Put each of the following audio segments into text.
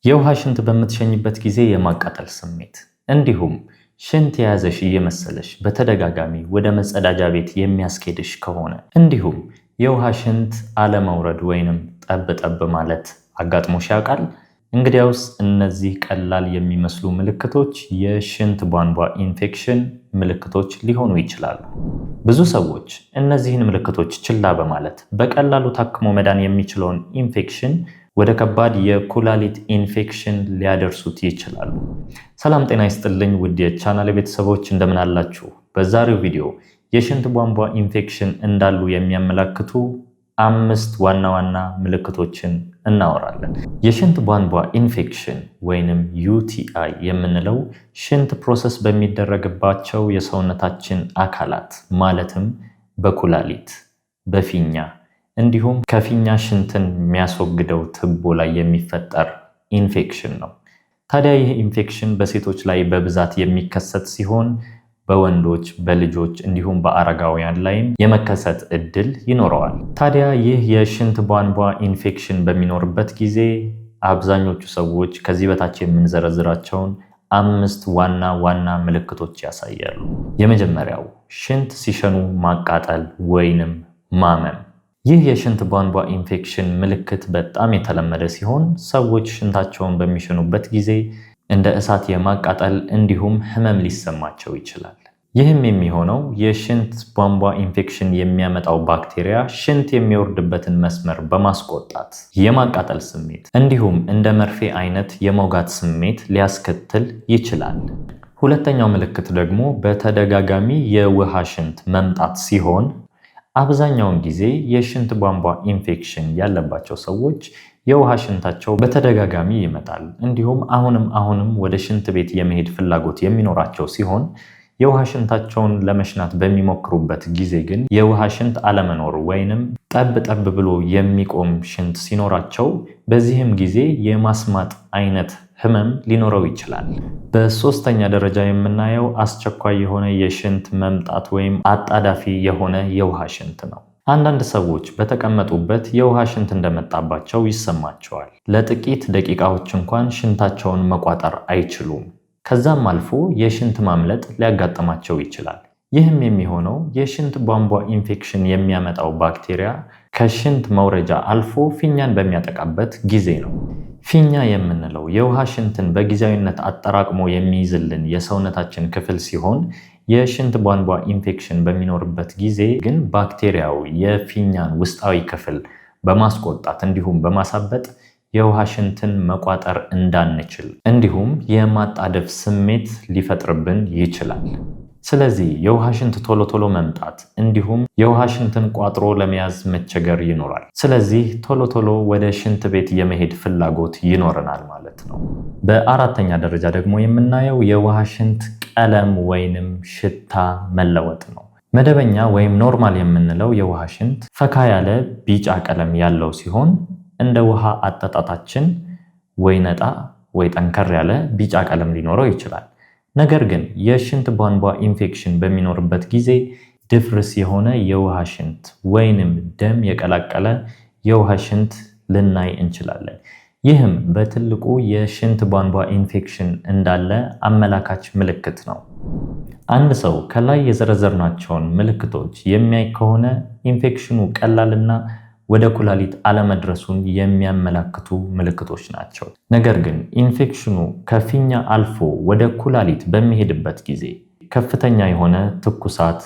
የውሃ ሽንት በምትሸኝበት ጊዜ የማቃጠል ስሜት፣ እንዲሁም ሽንት የያዘሽ እየመሰለሽ በተደጋጋሚ ወደ መጸዳጃ ቤት የሚያስኬድሽ ከሆነ፣ እንዲሁም የውሃ ሽንት አለመውረድ ወይንም ጠብ ጠብ ማለት አጋጥሞሽ ያውቃል? እንግዲያውስ እነዚህ ቀላል የሚመስሉ ምልክቶች የሽንት ቧንቧ ኢንፌክሽን ምልክቶች ሊሆኑ ይችላሉ። ብዙ ሰዎች እነዚህን ምልክቶች ችላ በማለት በቀላሉ ታክሞ መዳን የሚችለውን ኢንፌክሽን ወደ ከባድ የኩላሊት ኢንፌክሽን ሊያደርሱት ይችላሉ። ሰላም ጤና ይስጥልኝ ውድ የቻናል ቤተሰቦች፣ እንደምን አላችሁ? በዛሬው ቪዲዮ የሽንት ቧንቧ ኢንፌክሽን እንዳሉ የሚያመላክቱ አምስት ዋና ዋና ምልክቶችን እናወራለን። የሽንት ቧንቧ ኢንፌክሽን ወይንም UTI የምንለው ሽንት process በሚደረግባቸው የሰውነታችን አካላት ማለትም በኩላሊት፣ በፊኛ እንዲሁም ከፊኛ ሽንትን የሚያስወግደው ትቦ ላይ የሚፈጠር ኢንፌክሽን ነው። ታዲያ ይህ ኢንፌክሽን በሴቶች ላይ በብዛት የሚከሰት ሲሆን በወንዶች፣ በልጆች እንዲሁም በአረጋውያን ላይም የመከሰት እድል ይኖረዋል። ታዲያ ይህ የሽንት ቧንቧ ኢንፌክሽን በሚኖርበት ጊዜ አብዛኞቹ ሰዎች ከዚህ በታች የምንዘረዝራቸውን አምስት ዋና ዋና ምልክቶች ያሳያሉ። የመጀመሪያው ሽንት ሲሸኑ ማቃጠል ወይንም ማመም። ይህ የሽንት ቧንቧ ኢንፌክሽን ምልክት በጣም የተለመደ ሲሆን ሰዎች ሽንታቸውን በሚሸኑበት ጊዜ እንደ እሳት የማቃጠል እንዲሁም ህመም ሊሰማቸው ይችላል። ይህም የሚሆነው የሽንት ቧንቧ ኢንፌክሽን የሚያመጣው ባክቴሪያ ሽንት የሚወርድበትን መስመር በማስቆጣት የማቃጠል ስሜት እንዲሁም እንደ መርፌ አይነት የመውጋት ስሜት ሊያስከትል ይችላል። ሁለተኛው ምልክት ደግሞ በተደጋጋሚ የውሃ ሽንት መምጣት ሲሆን አብዛኛውን ጊዜ የሽንት ቧንቧ ኢንፌክሽን ያለባቸው ሰዎች የውሃ ሽንታቸው በተደጋጋሚ ይመጣል። እንዲሁም አሁንም አሁንም ወደ ሽንት ቤት የመሄድ ፍላጎት የሚኖራቸው ሲሆን የውሃ ሽንታቸውን ለመሽናት በሚሞክሩበት ጊዜ ግን የውሃ ሽንት አለመኖር ወይንም ጠብ ጠብ ብሎ የሚቆም ሽንት ሲኖራቸው በዚህም ጊዜ የማስማጥ አይነት ህመም ሊኖረው ይችላል። በሶስተኛ ደረጃ የምናየው አስቸኳይ የሆነ የሽንት መምጣት ወይም አጣዳፊ የሆነ የውሃ ሽንት ነው። አንዳንድ ሰዎች በተቀመጡበት የውሃ ሽንት እንደመጣባቸው ይሰማቸዋል። ለጥቂት ደቂቃዎች እንኳን ሽንታቸውን መቋጠር አይችሉም። ከዛም አልፎ የሽንት ማምለጥ ሊያጋጥማቸው ይችላል። ይህም የሚሆነው የሽንት ቧንቧ ኢንፌክሽን የሚያመጣው ባክቴሪያ ከሽንት መውረጃ አልፎ ፊኛን በሚያጠቃበት ጊዜ ነው። ፊኛ የምንለው የውሃ ሽንትን በጊዜያዊነት አጠራቅሞ የሚይዝልን የሰውነታችን ክፍል ሲሆን የሽንት ቧንቧ ኢንፌክሽን በሚኖርበት ጊዜ ግን ባክቴሪያው የፊኛን ውስጣዊ ክፍል በማስቆጣት እንዲሁም በማሳበጥ የውሃ ሽንትን መቋጠር እንዳንችል እንዲሁም የማጣደፍ ስሜት ሊፈጥርብን ይችላል። ስለዚህ የውሃ ሽንት ቶሎ ቶሎ መምጣት እንዲሁም የውሃ ሽንትን ቋጥሮ ለመያዝ መቸገር ይኖራል። ስለዚህ ቶሎ ቶሎ ወደ ሽንት ቤት የመሄድ ፍላጎት ይኖረናል ማለት ነው። በአራተኛ ደረጃ ደግሞ የምናየው የውሃ ሽንት ቀለም ወይንም ሽታ መለወጥ ነው። መደበኛ ወይም normal የምንለው የውሃ ሽንት ፈካ ያለ ቢጫ ቀለም ያለው ሲሆን እንደ ውሃ አጠጣጣችን ወይ ነጣ ወይ ጠንከር ያለ ቢጫ ቀለም ሊኖረው ይችላል። ነገር ግን የሽንት ቧንቧ ኢንፌክሽን በሚኖርበት ጊዜ ድፍርስ የሆነ የውሃ ሽንት ወይንም ደም የቀላቀለ የውሃ ሽንት ልናይ እንችላለን። ይህም በትልቁ የሽንት ቧንቧ ኢንፌክሽን እንዳለ አመላካች ምልክት ነው። አንድ ሰው ከላይ የዘረዘርናቸውን ምልክቶች የሚያይ ከሆነ ኢንፌክሽኑ ቀላልና ወደ ኩላሊት አለመድረሱን የሚያመላክቱ ምልክቶች ናቸው። ነገር ግን ኢንፌክሽኑ ከፊኛ አልፎ ወደ ኩላሊት በሚሄድበት ጊዜ ከፍተኛ የሆነ ትኩሳት፣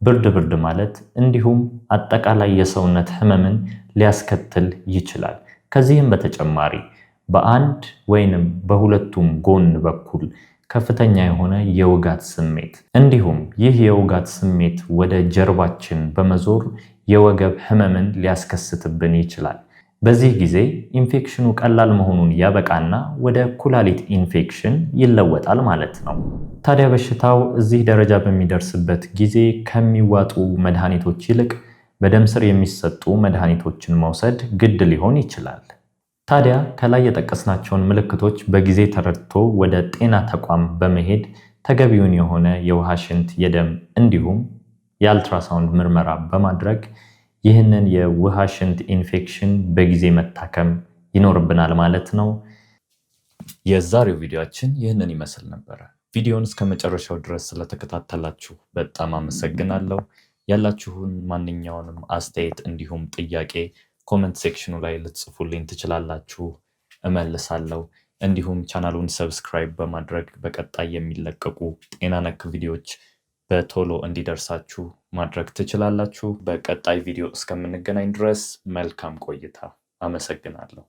ብርድ ብርድ ማለት እንዲሁም አጠቃላይ የሰውነት ህመምን ሊያስከትል ይችላል። ከዚህም በተጨማሪ በአንድ ወይንም በሁለቱም ጎን በኩል ከፍተኛ የሆነ የውጋት ስሜት እንዲሁም ይህ የውጋት ስሜት ወደ ጀርባችን በመዞር የወገብ ህመምን ሊያስከስትብን ይችላል። በዚህ ጊዜ ኢንፌክሽኑ ቀላል መሆኑን ያበቃና ወደ ኩላሊት ኢንፌክሽን ይለወጣል ማለት ነው። ታዲያ በሽታው እዚህ ደረጃ በሚደርስበት ጊዜ ከሚዋጡ መድኃኒቶች ይልቅ በደም ስር የሚሰጡ መድኃኒቶችን መውሰድ ግድ ሊሆን ይችላል። ታዲያ ከላይ የጠቀስናቸውን ምልክቶች በጊዜ ተረድቶ ወደ ጤና ተቋም በመሄድ ተገቢውን የሆነ የውሃ ሽንት፣ የደም እንዲሁም የአልትራሳውንድ ምርመራ በማድረግ ይህንን የውሃ ሽንት ኢንፌክሽን በጊዜ መታከም ይኖርብናል ማለት ነው። የዛሬው ቪዲዮአችን ይህንን ይመስል ነበረ። ቪዲዮውን እስከ መጨረሻው ድረስ ስለተከታተላችሁ በጣም አመሰግናለሁ። ያላችሁን ማንኛውንም አስተያየት እንዲሁም ጥያቄ comment section ኑ ላይ ልትጽፉልኝ ትችላላችሁ፣ እመልሳለሁ። እንዲሁም ቻናሉን subscribe በማድረግ በቀጣይ የሚለቀቁ ጤና ነክ ቪዲዮዎች በቶሎ እንዲደርሳችሁ ማድረግ ትችላላችሁ። በቀጣይ ቪዲዮ እስከምንገናኝ ድረስ መልካም ቆይታ። አመሰግናለሁ።